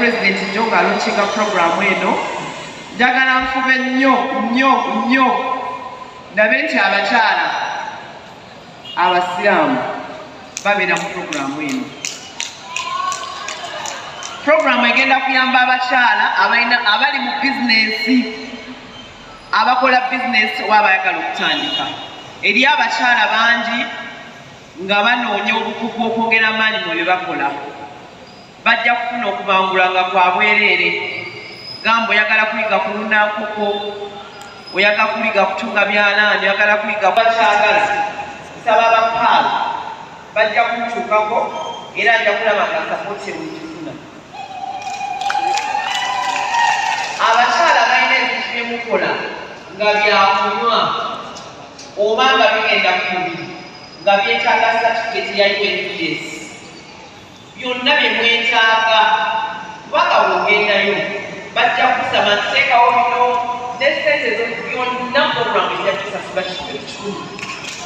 Pulezidenti jjo ng'alaunchinga puroguramu eno. Njagala nfube nnyo nnyo nnyo ndabe nti abakyala Abasiraamu babeera mu puroguramu eno. Puroguramu egenda kuyamba abakyala abalina abali mu bizinensi, abakola bizinensi oba abayagala okutandika. Eri abakyala bangi nga banoonya obukugu okwongera amaanyi mu bye bakola. Bajja kufuna okubangula nga kwa bwereere. Gamba oyagala kuyiga kulunda nkoko, oyagala kuyiga kutunga byalaani, oyagala kuyiga bakyagala. Nsaba aba PAL bajja kuntuukako era nja kulaba nga sapooti emugifuna. Abakyala balina ebintu bye mukola nga byakunywa oba nga bigenda ku mubiri nga byetaaga satifikeeti ya UNBS. Byonna bye mwetaaga, kubanga bw'ogendayo bajja kukusaba nti teekawo bino ne ssente zo, byonna program ejja kusasula kikumi kikumi.